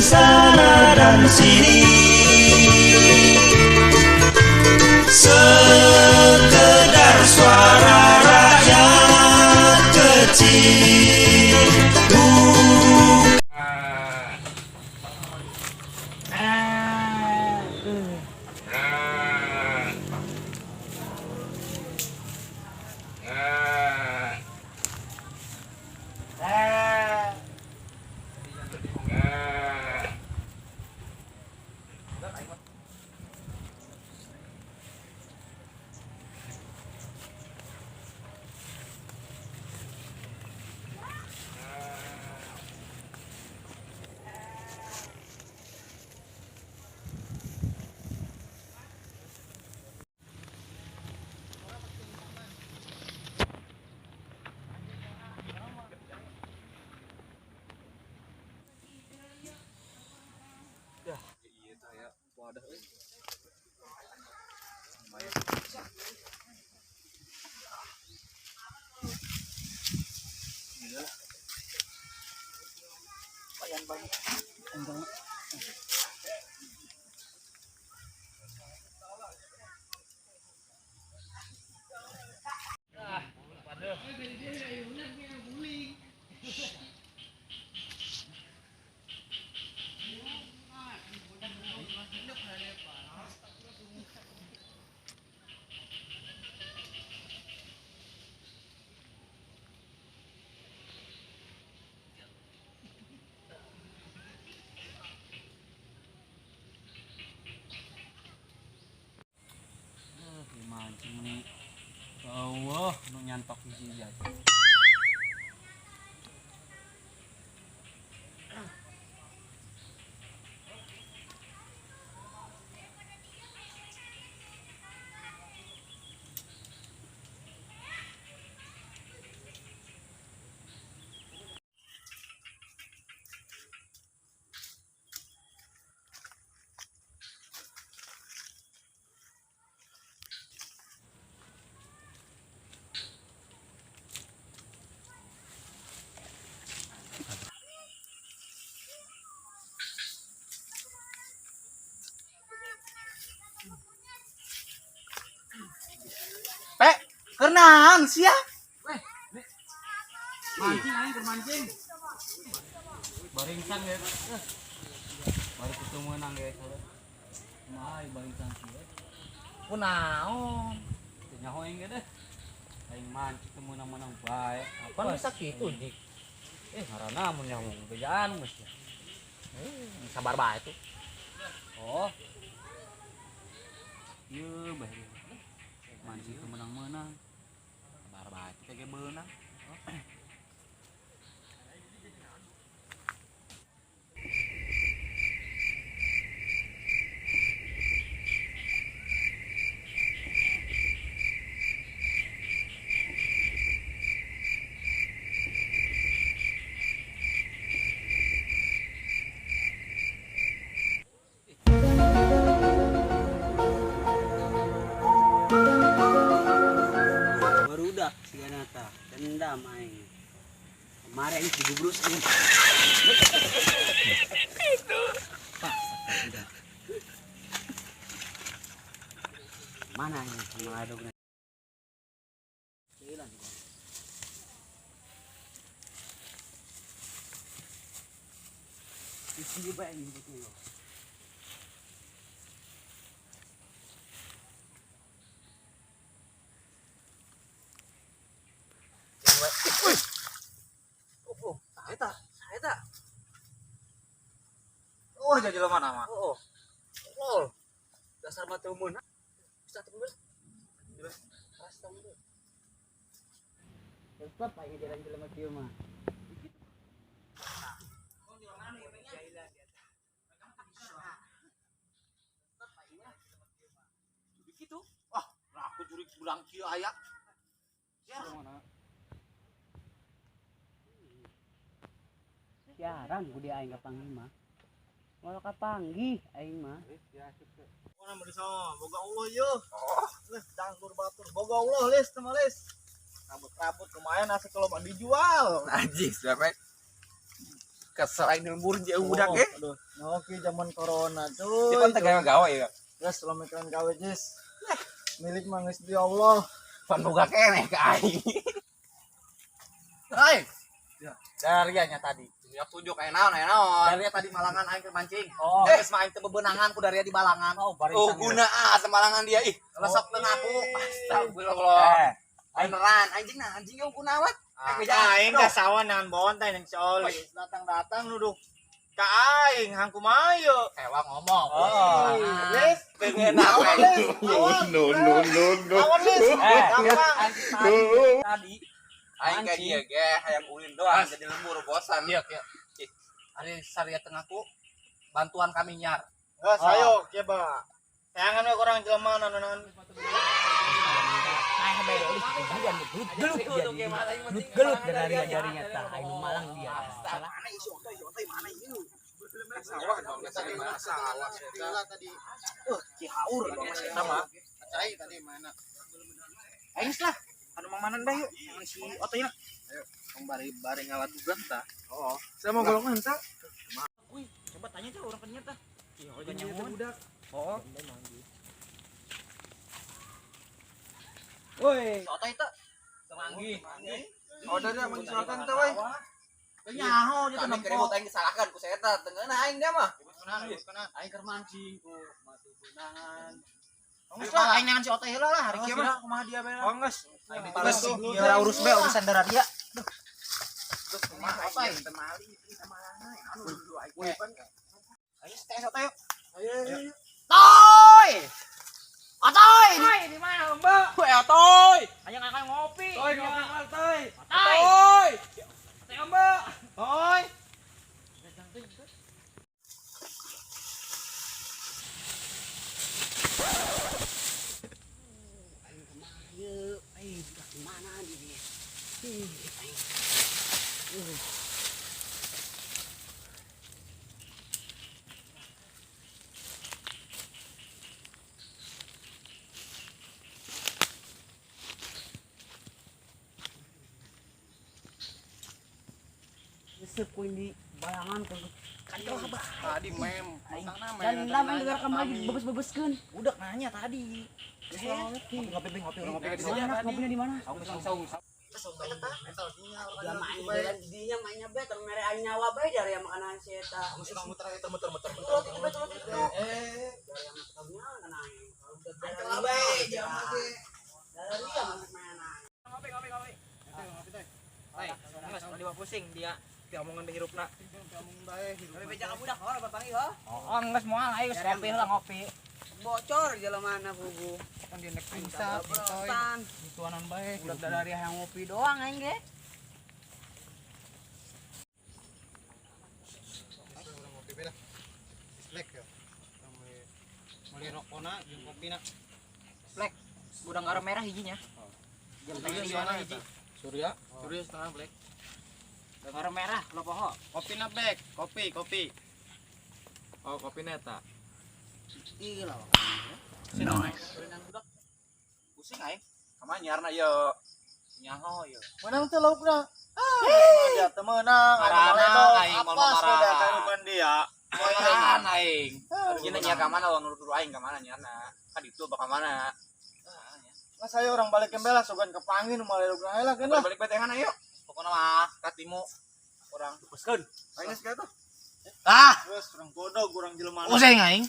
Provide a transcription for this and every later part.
Sana dan sini. Sekedar suara rakyat kecil. Iya tah ya, wadah euy. Lumayan. Gila lah. Lumayan banget. Enggak. Mancing nih. Allah, nu nyantok hiji ya. Pe, kenaon sia? Mancing aing keur mancing. Baringsan ya. Baru ketemu menang guys. Kumaha ieu baringsan sih? Kunaon? Teu nyaho aing ge deh. Aing mancing teu meunang-meunang bae. Pan bisa kitu jik. Eh, ngaranna mun nyaho bejaan geus ya. Sabar bae tuh. Oh. Ieu bae. Mancing teu meunang-meunang. Sabar bae teh ge beunang. Barudak sigana tah dendam aing. Kemarin aing digubrus aing. Pak, udah. Mana ini sama adukna? Hilang gua. Di sini bae ini gitu. Oh, eta, eta. Oh, jadi jelema nama. Oh. Oh. Dasar mah teu meunang. Bisa teu meunang. Rasta mun. Tetep aing jalan jelema kieu mah. Begitu. Wah, aku jurig bulang kieu aya. Ya. Jarang ku dia aing kapanggih mah. Moal kapanggih aing mah. Mana mau sama boga Allah yo. Oh, leh dangdur batur. Boga Allah lis sama lis. Rambut-rambut lumayan asik kalau mau dijual. Najis, siapa? Kesel aing lembur jeung budak ge. Aduh, oke zaman corona cuy. Dia kan teh gawe ya. Geus lamikiran gawe jis. Milik mah geus di Allah. Pan boga keneh ka aing. Hai. Darianya tadi. Ya tunjuk aya naon aya naon. Daria tadi malangan aing keur mancing. Oh. Geus mah aing teu bebenangan ku Daria di balangan. Oh, oh guna ah semalangan dia ih. Lesok teu ngaku. Astagfirullah. Beneran anjing nah anjing yang guna awat. Aing ka sawan dengan bontai nang si Oli. Datang-datang nuduh ka aing hang kumaha ieu. Ewa ngomong. Oh, Lis, Pengen apa? No no no no. Awan Lis. Gampang. Tadi Aing kayak dia ge hayang ulin doang jadi lembur bosan. iya kieu. Ari saria teu ngaku bantuan kami nyar. Geus ayo kieu ba. Tayangan we kurang jelema anu naon. Gelut dia gelut gelut dari jarinya tah aing malang dia. Mana isu otoy otoy mana ieu? Sawah dong tadi mana sawah tadi. Cihaur dong mas eta mah. Cai tadi mana? Aing lah. Anu mamanan bae yuk. Yang si otoy na. Tong bari-bari ngaladugan tah. Oh, saya mau golongan tah. Wih, coba tanya aja orang kenyat tah. Budak. Oh, Woi. si otoy teh. Temanggih. Oh, dari amun disorakan teh we. Nyaho dia teh Kami nempo. keribut aing disalahkan ku saya eta tengeuna aing dia mah. Aing keur mancing ku matu beunangan. Geus lah aing nangan si otoy heula lah hari kieu mah. Kumaha dia bae lah. Oh, geus. Geus ora urus bae urusan darah dia. Terus kumaha aing teh mali teh malangan anu dulu aing. Ayo teh otoy yuk. Ayo, ayo. Toy! Otoy! Di mana Mbak? Weh otoy! Ayo ngakak ngopi. Toy ngopi mal toy. Otoy! Toy. Teh Mbak. Toy. Ayo, ayo budak mana dia? Ih, aing. Resep ku di balangan ku kacau bah. Tadi mem, Dan lama yang dengar kamu lagi bebes-bebeskeun. Udah nanya tadi. Ngopi ngopi ngopi ngopi Di mana? Ngopinya di mana? Ya main dinya mainnya bae tong mere aing nyawa bae dari yang makanan si eta. Muter muter muter. Turut itu bae turut itu. Eh, Dari yang makan kana aing. Kalah bae dia mah ge. Dari yang masak mainan aing. Ngopi ngopi ngopi. Hai, geus tadi mah pusing dia diomongan bae hirupna. Tapi beja ka budak hor bapangi ho. Oh, geus moal aing geus ngopi heula ngopi. Bocor jelema mana bubu. kan dia nek pingsan, toy. Tan. Tuanan bae. Budak dari yang ngopi doang aing ge. Ngopi bae lah. Black ya. Meuli rokona jeung kopina. Black. Gudang garam merah hijinya. Jeung hiji. Surya, Surya setengah black. Gudang garam merah lo poho. Kopina black, kopi, kopi. Oh, kopina eta. Ih lah. Nice. Pusing aing. Kumaha nyiarna ieu? Nyaho ieu. Menang teh laukna. Ah, dia teu meunang, anu Marana, maledo. aing mau Apa marah. sudah karukan dia? Marahan aing. Ieu nyiar ka mana lawan nudur aing ka mana nyiarna? Kan itu bakal mana? Mas ayo orang balik kembe lah sogan kepangin nu maledogna heula keun lah. Balik betengan ayo. Pokoknya mah katimu orang Puskeun. Aing geus kieu tuh. Ah, Terus urang godog urang jelema. pusing aing.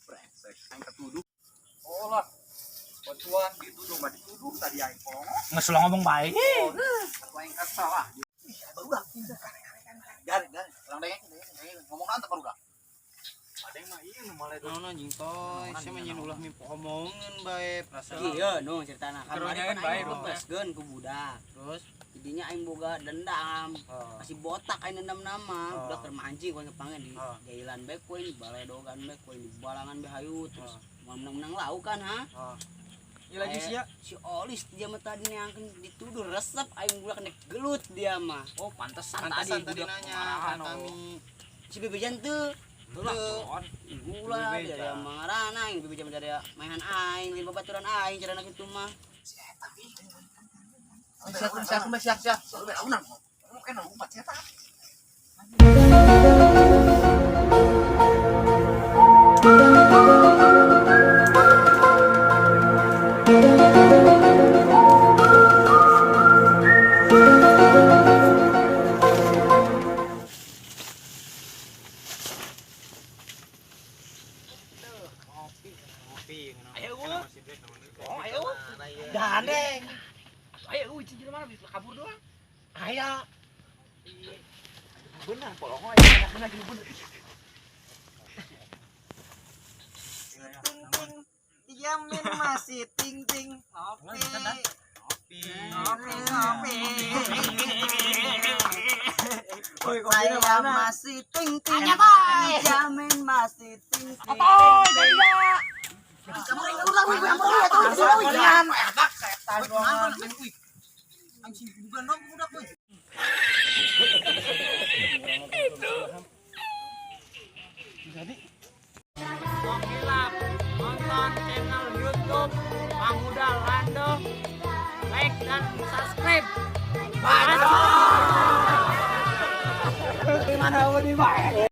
Brengsek, aing ketuduh. Oh lah. Bantuan dituduh mah dituduh tadi aing polongo. Geus ulah ngomong bae. Aku aing kesel ah. Barudak. Garing, garing. Orang dengeng, ngomong naon teh barudak. Ada yang mah ieu nu maledog. Naon anjing toy, sia mah nyeun ulah mimpi omongan bae perasaan. Iya, nu ceritana kamari Keronyain pan bae, aing Bro. bebeskeun ku budak. Terus Jadinya aing boga dendam. Oh. Masih botak aing dendam nama. Oh. Budak keur mancing ku ngepangen di Oh. jailan bae ku aing di baledogan bae ku aing di balangan bae hayu terus mau menang-menang lauk kan ha. Oh. Ieu lagi sia. Si Olis dia mah tadi nyangkeun dituduh resep aing budak nek gelut dia mah. Oh, pantesan, Pantesan tadi tadi budak nanya marahan, ka oh. kami. Si bebejan teu. Itulah, pohon. Gula Bebeja. dari mangarana aing bebejan dari maehan aing lain babaturan aing carana kitu mah. Siap, siap, siap, siap. Ngomong enak umpat setan. Beunang polongoy, beunang gitu bener. Ting ting dijamin masih ting ting. Ngopi. Ngopi ngopi. Saya masih ting ting. Dijamin masih ting ting. Otoy, jadi ya. Hilap nonton channel YouTube Pamuda Lando, like dan subscribe. Mana di bae?